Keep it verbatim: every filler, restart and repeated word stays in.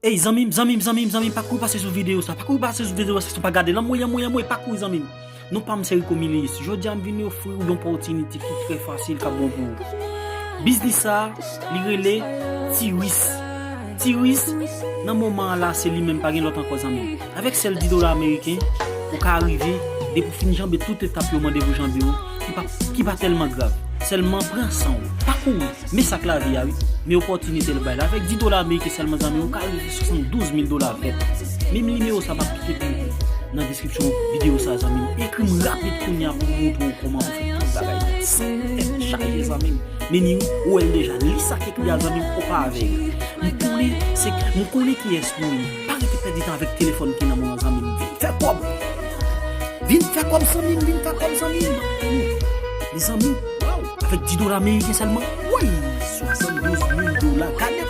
Ey, zanmi m, zanmi m, zanmi m, zanmi m, pa kouri pase sou videyo sa. Pa kouri pase sou videyo sa, si w pa gade l, anmwey, anmwey, anmwey, pa kouri, zanmi m. Non pa m se Rico Milius. Jodi a m vin ofri w yon opòtinite ki trè fasil k ap bon pou ou. Biznis sa, li rele Tiris. Tiris, nan moman an la, se li menm, pa gen lòt ankò, zanmi m. Avèk sèl dis dola ameriken, ou ka rive, depi w fin janbe tout etap yo mande pou janbe yo, ki pa, ki pa tèlman grav. Sèlman pran san w. Pa kouri. Men sa k lavi a, wi. Men opòtinite l bay la. Avèk dis dola ameriken sèlman, zanmi, ou ka rive swasanndouz mil dola vèt. Menm nimewo sa m ap kite pou ou nan deskripsyon videyo sa, zanmi. Ekri m rapid kounye a pou m montre w kòman pou fè tout bagay nèt san tèt chaje, zanmi. Men ni ou wè l deja. Li sa k ekri a, zanmi, ou pa avè l. M konnen se, m konnen kiyès nou ye. Pa rete pèdi tan avèk telefòn ki nan men w, zanmi. Vin fè kòb. Vin fè kòb, zanmi, vin fè kòb, zanmi. Mezanmi, avèk dis dola ameriken sèlman, woy, swasanndouz mil dola. Gade